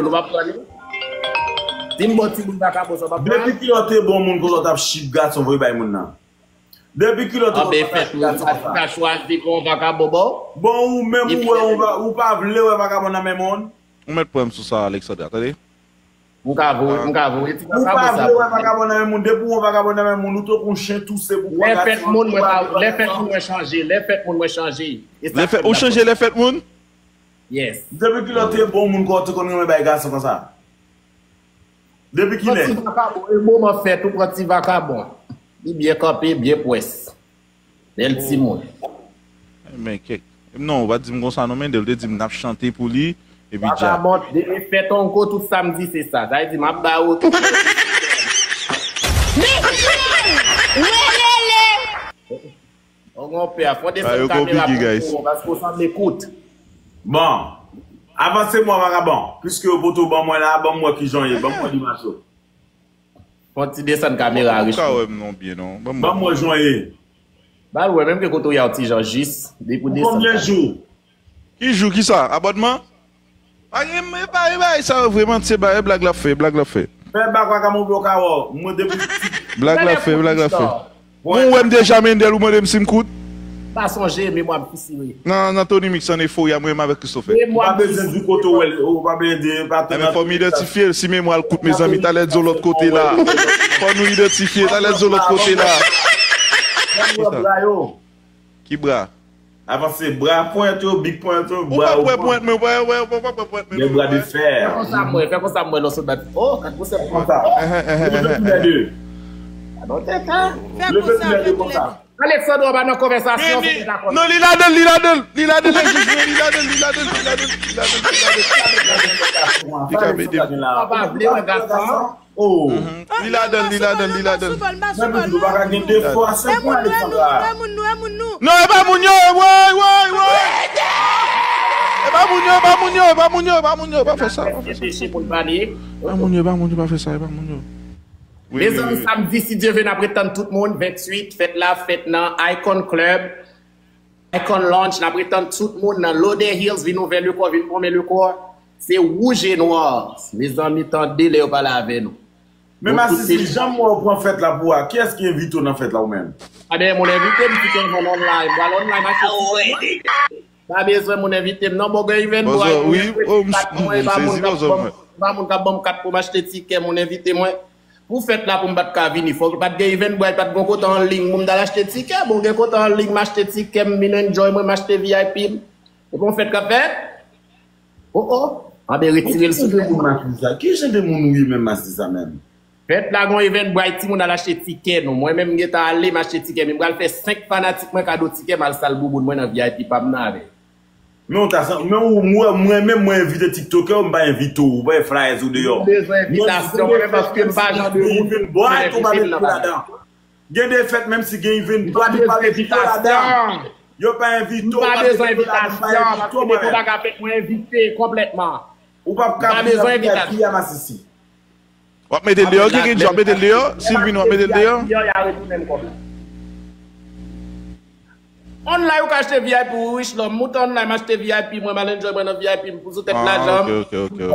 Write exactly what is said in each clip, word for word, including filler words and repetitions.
nou p ap pran li. Si m ba w ti bout vakabon sa, w p ap pran. Depi kilè w te bon moun konsa w t ap chip gason voye bay moun nan? Depi kilè w te bon moun t ap chip gason konsa? Anben fèt moun, ou pa chwazi pou yon vakabon ba w? Bon, ou menm ou wè, ou pa vle wè vakabon nan men moun? Ou mèt pran m sou sa, Alexandra, tande. M ka voye, m ka voye ti vakabon sa pou ou. Ou pa vle wè vakabon nan men moun, depi w wè vakabon nan men moun, ou tankou yon chen touse pou pran gason an. Lè fèt moun, mwen pa, lè fèt moun, mwen chanje, lè fèt moun, mwen chanje. Lè fèt, ou chanje lè fèt moun? Yes. Depi kilè w te bon moun, kò w te konn renmen bay gason konsa? Depi kilè? Pran ti vakabon, e moman fèt ou pran ti vakabon. Li byen kanpe, byen pwès. Bèl timoun. Men kèk. Non, ou pa t di m konsa non, Mendel te di m n ap chante pou li, epi djab. Vakabon, depi fèt Onko tout samdi se sa. Sa vle di m ap ba ou tout. Welele! Ou gon pè a, fò desann kamera pou ou, paske ou sanble kout. Bon, avanse mwen vakabon, piske yo poto ban mwen la, ban mwen kijan w ye, ban mwen limaj ou. Fò ti desann kamera a, Richmond. Ou ka wè m non byen non. Ban mwen. Ban mwen jan w ye. Ba l wè menm ke kote w ye a w ti jan jis, depi w desann kamera. Pou konbyen jou? Ki jou, ki sa? Abònman? Pa gen, e pa, e bagay sa yo vre, manti, se bagay, blag l ap fè, blag l ap fè. Fè bak wakam oubyen w ka wè w. Mwen depi piti. Blag l ap fè, blag l ap fè. Mwen wè m deja Mendel, ou mande m si m kout? Pa sonje, memwa m fisire. Nan, nan Tony Mix an efori a, mwen menm avèk Christopher. Ou pa bezwen di kote w wè l, ou pa bezwen di, pa. Enben fò m idantifye l, si memwa l kout, mezanmi, talè di w lòt kote la. Fò nou idantifye, talè di w lòt kote la. Ki bra? Avanse bra, pwent yo, big pwent yo, bra yo. Ou pa wè pwent mwen, ou pa wè, ou pa wè pwent mwen. Des bras de fer. Fè konsa mwen, fè konsa mwen, lòsòt bat. Oh, kat konsèp konsa. Ehn, ehn, ehn, ehn, ehn. Fè konsa, fè tou lè de. Alexandre, pa nan konvèsasyon, fè dakò. Non, li ladan, li ladan, li ladan, li ladan, li ladan, li ladan, li ladan, li ladan. Li ka ede. Papa vle wè gason. Oh. Li ladan, li ladan, li ladan. Mwen menm tou, pa ka gen de fwa, se pwen Alexandra. Non, e pa moun yo, woy, woy, woy. E pa moun yo, e pa moun yo, e pa moun yo, e pa moun yo, pa fè sa, pa fè sa. E pa moun yo, e pa moun yo, pa fè sa, e pa moun yo. Mezanmi, samdi, si Dye vle, n ap ret tann tout moun, venntuit, fèt la, fèt nan Icon Club. Icon Lounge, n ap ret tann tout moun nan Lauderdale Hills, vin ouvè lekò, vin pwonmen lekò. Se wouj e nwa. Mezanmi, tande lè yo pale avè nou. Men Masisi, jan m wè w pran fèt la pou a, kiyès ki envite w nan fèt la ou menm? A dèyè moun envite m, ti Kevin online. M pral online achte tikè. Pa bezwen moun envite m, non, bon, gen event boy, mwen, mwen, pa moun k ap ban m, pa moun k ap ban m kat pou m achte tikè, moun envite mwen. Pou fèt la pou m pa t ka vini, fòk pa t gen event boy, pa t gon kote an liy, moun t al achte tikè, bon gen kote an liy, m achte tikè, m vin enjoy mwen, m achte V I P m. Se pa yon fèt k ap fèt? Oh, oh. Anben retire l sou Facebook. Ki jan de moun ou ye menm, Masisi, sa menm? Fèt la gon event boy, timoun al achte tikè nou. Mwen menm m gentan ale, m achte tikè, men m pral fè senk fanatik mwen kado tikè, m al sal bouboun mwen nan V I P pa m nan avè l. Men w ta san, men ou, mwen, mwen menm, mwen envite tiktokè, m pa envite w, ou pa fè flyers ou deyò. M bezwen envitasyon, mwen menm, paske m pa jan de moun ki vin envite m nan bagay. Gen de fèt, menm si gen event, ou pa bezwen envitasyon. Yo pa envite w, m pa bezwen envitasyon, paske depi w pa ka fèt, mwen envite konplètman. Ou p ap ka vin nan V I P a, Masisi. W ap mete l deyò, ki gen w ap mete l deyò? Si l vini, w ap mete l deyò? Online ou ka achte V I P ou rich lòm. Moute online, m achte V I P mwen, m al enjoy mwen nan V I P m pou sou tèt lajan m. Ah, ok, ok, ok,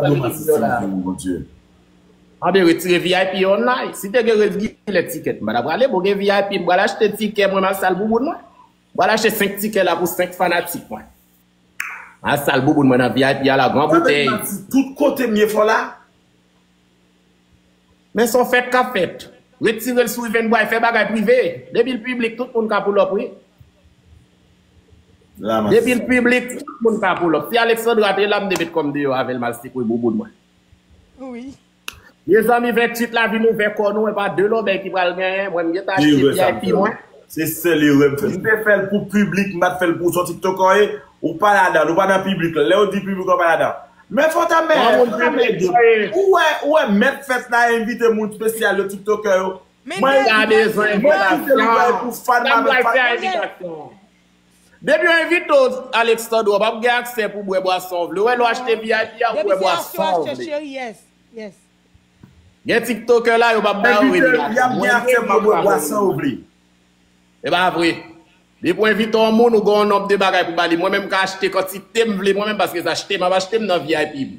ok. Anben retire V I P online. Si te gen regilè tikè, m pa ta prale, bon gen V I P, m pral achte tikè mwen, m al sal bouboun mwen. M pral achte senk tikè la pou senk fanatik mwen. M al sal bouboun mwen nan V I P a la, gran boutèy. Tout kote m ye fò la. Men se yon fèt k ap fèt. Retire l sou Eventbrite, fè bagay prive. Depi l piblik, tout moun ka pull up, wi. Depi l piblik, tout moun ka pull up. Si Alexandra te la, m te met kò m deyò avè l, m al sekwe bouboun mwen. Wi. Mezanmi, venntuit la vin ouvè kò nou, e pa de lòbèy ki pral genyen, mwen m gentan achte V I P mwen. Se sèl erè m fè. M te fè l pou piblik, m pa t fè l pou w. Se yon tiktokè w ye, ou pa ladan l, ou pa nan piblik la. Lè yo di piblik la, ou pa ladan. Men fò ta mè, fò ta mè de. Ou wè, ou wè mèt fèt la envite moun espesyal yo, tiktokè yo. Mwen envite l, mwen envite l pou fan m avèk fan. Depi yo envite w, Alexandro, w p ap gen aksè pou bwè bwason w vle. Ou wè lè w achte V I P a, ou bwè bwason w vle. Gen tiktokè la, yo p ap ba w revelasyon. Y ap gen aksè pou bwè bwason ou vle. E pa vre. Depi w envite yon moun, ou gen yon nonb de bagay pou ba li. Mwen menm, m ka achte kantite m vle, mwen menm, paske se achte m ap achte m nan V I P m.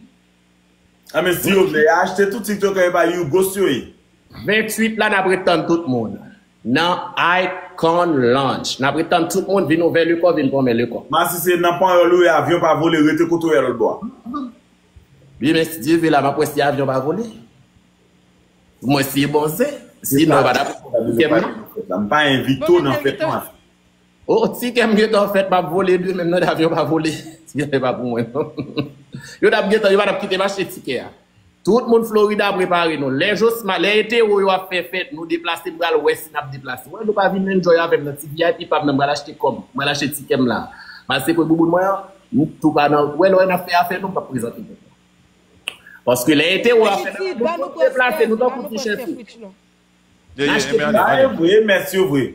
A men si yo vle achte tout TikTok yo, e pa Yougos yo ye. Venntuit la, n ap ret tann tout moun. Nan Icon Lounge. N ap ret tann tout moun vin ouvè lekò, vin pran men lekò. Masi se nan panyòl ou ye, avyon pa vole, rete kote w ye lòt bò a. Wi, men si Dye vle la, m ap wè si avyon pa vole. Mwen si bon se. Sinon, pa t ap. M pa envite w nan fèt mwen. O, tikè m gentan fèt, m ap vole demen, m tande avyon pa vole. Tikè pa pou mwen, non. Yo t ap gentan, yo pa t ap kite m achte tikè a. Tout moun Florida prepare nou. Lè Josma, lè Etero yo ap fè fèt, nou deplase, m pral wè si n ap deplase. Wè, nou pa vin enjoy avè m nan ti V I P pa m nan, m pral achte kòb, m pral achte tikè m la. Pase pou bouboun mwen an, m tou pa nan, wè, lè n ap fè afè nou, m p ap prezante nou. Paske lè Etero ap fè, nou deplase, nou tankou ti chen fou. N achte. Ba, e vre, e mès yo vre.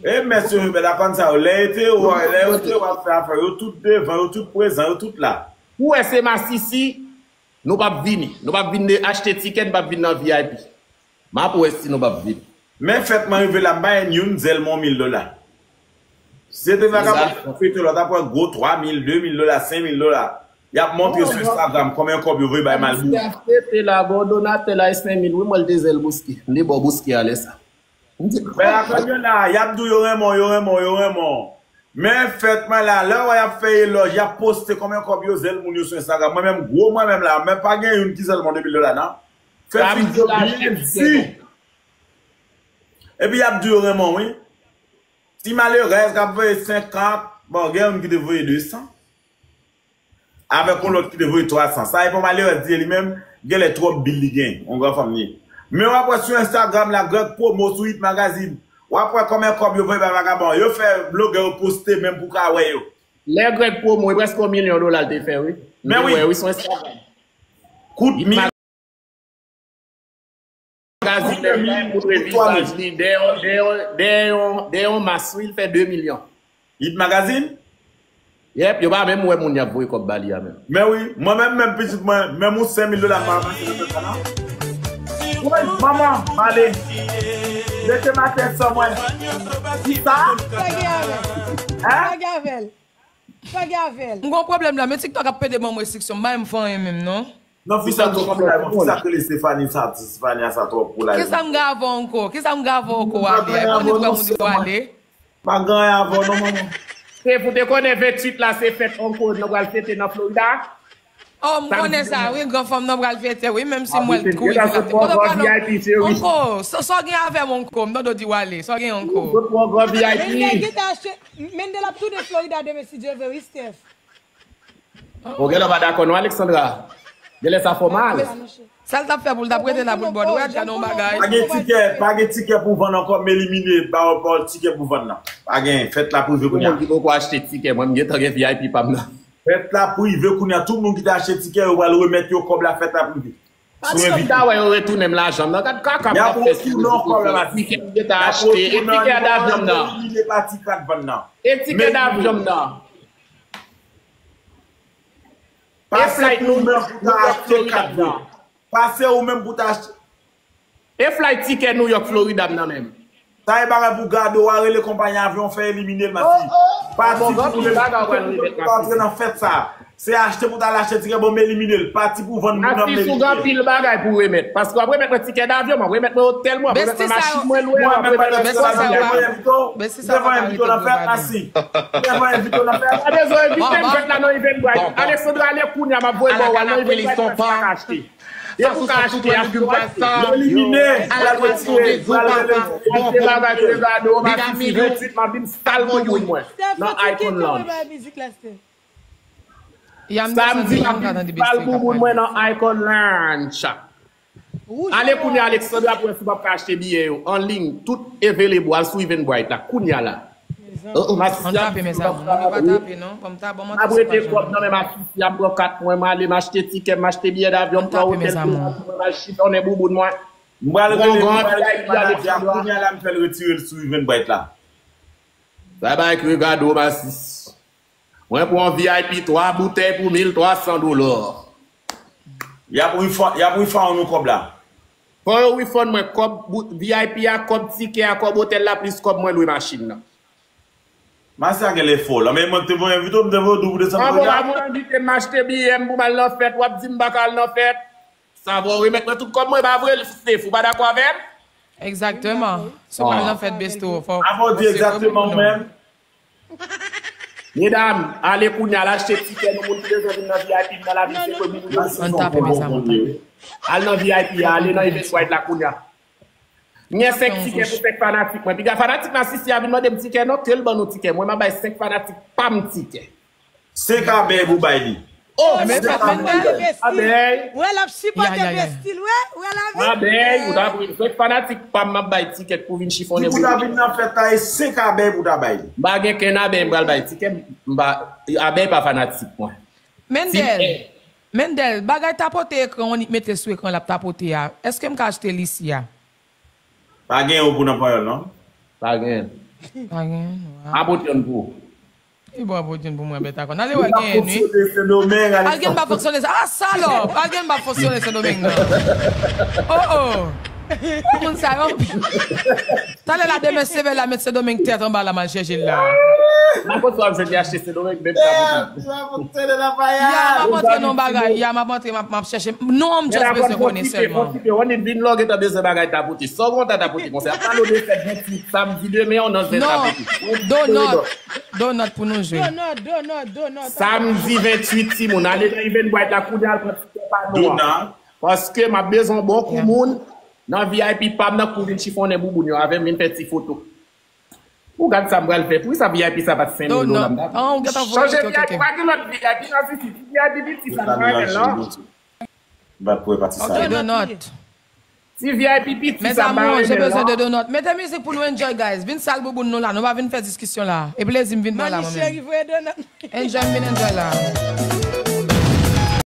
E mès yo vre, bèl apann sa yo. Lè Etero, lè Etero ap fè afè, yo tout devan, yo tout prezan, yo tout la. Ou wè se masisi, nou p ap vini. Nou p ap vin de achte tikè, nou p ap vin nan V I P. M ap wè si nou p ap vini. Men fèt mwen rive la, m pa jwenn youn zèl mwen mil dola. Se te vagabon k ap fete lòt ap pran gwo twa mil, de mil dola, senk mil dola. Y ap montre sou Instagram konbyen kòb yo voye bay Malbou. Misye ap fete la, gon donatè la e senk mil, wi, mwen l te zèl bouski. M te ba w bouski a lè sa. M te... Men akanyon la, y ap di w yo renmen w, yo renmen w, yo renmen w. Men fèt mwen la, lè w wè y ap fè elòj, y ap poste konbyen kòb yo zèl moun yo sou Instagram. Mwen menm, gwo mwen menm la, men pa gen youn ki zèl mwen de mil dola, non. Fè figi yo byen di. Epi y ap di yo renmen w, wi. Ti malerèz k ap voye senkant, bon, gen youn ki te voye de san. Avèk yon lòt ki te voye twa san. Sa e pa malerèz li ye li menm, genlè twòp bil li gen, yon gran fanm li ye. Men w ap wè sou Instagram la, Greg Promo sou Hit Magazine. W ap wè konbyen kòb yo voye bay vagabon. Yo fè blogè yo poste menm pou w ka wè yo. Lè Greg Promo, e prèske yon milyon dola l te fè, wi. Men wi. Wè, wi, sou Instagram. Kout mi- Magazin, lè l moutre vizaj li, dèyè, dèyè, dèyè yon, dèyè yon mas, wi, l fè de milyon. Hit Magazine? Yèp, yo pa menm wè moun y ap voye kòb ba li a menm. Men wi, mwen menm, menm pitit mwen, menm yon senk mil dola m pa ranmase nan tèt sa non. Woy, manman, m ale. Mete m atè san mwen. Kisa? Sa gen avè l? Hein? Sa gen avè l? Sa gen avè l? M gon pwoblèm la, men TikTok ap pede ban m restriksyon, m pa menm fè anyen menm non. Non, fi sa twòp pou la, fi sa k rele Stephanie sa, Stephanie a sa twòp pou la. Kisa m gen avè w ankò? Kisa m gen avè w ankò, Ale? Ay, pa vle twò moun di w Ale. Pa gen anyen avè w non, manman. Steph, ou te konnen venntuit la se fèt Uncle nan pral fete nan Florida? Oh, m konnen sa, wi, gran fanm nan pral fete, wi, menm si m wè l tou rive la. Kote w pral ankò? Sa w gen avè m ankò? M tande w di w Ale, sa w gen ankò? Mendel ap tounen Florida demen, si Dye vle, wi, Steph. Ou genlè pa dakò non, Alexandra. Genlè sa fè w mal. Sa l t ap fè pou l t ap rete la pou l ba w dwèt, gade yon bagay. Pa gen tikè, pa gen tikè pou vann ankò, m elimine ba w, ba w tikè pou vann nan. Pa gen, fèt la prive kounye a. Pou moun ki poko achte tikè, mwen m gentan gen V I P pa m nan. Fèt la prive kounye a, tout moun ki te achte tikè, yo pral remèt yo kòb la, fèt la prive. Sou envite. Sa wè yo retounen m lajan m nan, gad kaka m ap fè sou rezo sosyo. Tikè m gentan achte, e tikè davyon m nan. E tikè davyon m nan. Pase pou ou menm pou ta achte kat vre. Pase ou menm pou ta achte. E flight tikè New York, Florida m nan menm. Sa e bagay pou gade w a rele konpayi avyon fè elimine l masi. Pati pou ou menm pou antre nan fèt sa. Se achte pou ta al achte tikè, bon m elimine l. Pati pou vann moun nan m elimine l. Atis ou gen anpil bagay pou remèt. Paske w ap remèt mwen tikè davyon, w ap remèt mwen otèl mwen, w ap remèt mwen machin mwen lwe, w ap remèt mwen sa. Mwen menm pa nan fèt sa, m te voye envite w nan fèt, masi. M te voye envite w nan fèt. Pa bezwen envite m, fèt la nan Eventbrite. Alexandra, ale kounye a, m ap voye ba w al nan Eventbrite, mwen pa ka achte. Depi w ka achte a, yo elimine, pral retire, pral retire. Evite bagay pou yo gade w, masi, si venntuit m ap vin sal bouboun mwen nan Icon Lounge. Samdi, m ap vin sal bouboun mwen nan Icon Lounge. Ale kounye a, Alexandra, pou wè si w p ap ka achte biyè yo an liy, tout available, al sou Eventbrite la, kounye a la. Oh, oh, masisi a, m ap rete kòb nan men masisi a, m pran kat mwen, m ale, m achte tikè, m achte biyè davyon, m pran otèl pou mwen, m al chitonnen bouboun mwen. M pral rele, m pral rele manager a, kounye a la, m fè l retire l sou Eventbrite la. Sa bay ki regade w, masisi. Mwen pran V I P twa boutèy pou mil twa san dola. Y ap refund, y ap refund nou kòb la. Fò yo refund mwen kòb bout-, V I P a, kòb tikè a, kòb otèl la, plis kòb mwen lwe machin nan. Masi a genlè fò la, men mwen te voye envite w, m te voye w di w pou desann Florida. Mwen envite m achte biyè m pou m al nan fèt, w ap di m pa ka al nan fèt. sa, bon, remèt mwen tout kòb mwen, pa vre, Steph, ou pa dakò avè m? Egzakteman. Si w pral nan fèt besto, fò. Avè w di egzakteman ou menm. Medam, ale kounye a, al achte tikè, nou moun ki bezwen vin nan V I P nan lavi, se ke moun yo Ann tape, mezanmi, ann tape. Al nan V I P a, ale nan Eventbrite la kounye a. M gen senk tikè pou senk fanatik mwen. Piga fanatik nan sisi a vin mande m tikè non, ke l ban nou tikè. Mwen, m a bay senk fanatik pa m tikè. Senk abèy pou bay li. Oh, Men senk fèt abèy. Mendel. Abèy. Wè, l ap sipòte Ya, ya, ya. bestil, wè. Wè la vi. Abèy, ou ta pran senk fanatik pa m, m ap bay tikè pou vin chifonnen. Pou ta vin nan fèt la, e senk abèy pou ta bay li. M pa gen kenn abèy m pral bay tikè. M pa, abèy pa fanatik mwen. Mendel, Mendel, bagay tapote ekran, on mete sou ekran l ap tapote a. Èske m ka achte l isi a? Pa gen yo pou nan panyòl, non? Pa gen. Pa gen, wa. Apot yon pou. Li bon apot yon pou mwen, bèt akò. N ale wè gen yen, wi. Fonksyone Sendomeng, ale. Algen pa fonksyone sa. Ah, salòp! Algen pa fonksyone Sendomeng, non. Oh, oh! Moun sa yo. Talè la, demen, se vè la, met Sendomeng tèt anba la, m al chèche l la. Nan kot sa w ap jwenn li achte Sendomeng menm tapote? Ya, m ap antre nan bagay. Ya, m ap antre, m ap, m ap chèche. Non, m just bezwen konnen sèlman. Yon nit vin lòge ta bezwen bagay tapote. Sa w kontan tapote konsa? Ap pale de fèt venntuit, samdi demen, yon nan zen Non, tapote. donut. Donut pou nou jwe. Donut, donut, donut. Samdi venntuit, timoun. Ale nan Eventbrite la kounye a, al pran tikè pa nou an. Donut. Paske m ap bezwen bon kou moun nan V I P pa m nan pou vin chifonnen bouboun yo avè m, vin fè ti foto. Ou gad sa m pral fè. Poukisa V I P sa pa t senk mil dola m ta? Ah, ou gentan voye, Chanje ok, ok, V I P, ok. Pa gen lòt V I P nan sisi. Ti V I P piti sa m pa renmen lan. M pa t pou pati sa. Ok, donut. Ti V I P piti sa m pa Mezanmi, renmen j'ai besoin lan. de donut. Mete mizik pou nou enjoy, guys. Vin sal bouboun nou la. Nou pa vin fè diskisyon la. E plezi m vin pran la, Mami mwen cheri, menm. Voye donut. Enjoy, m vin enjoy la.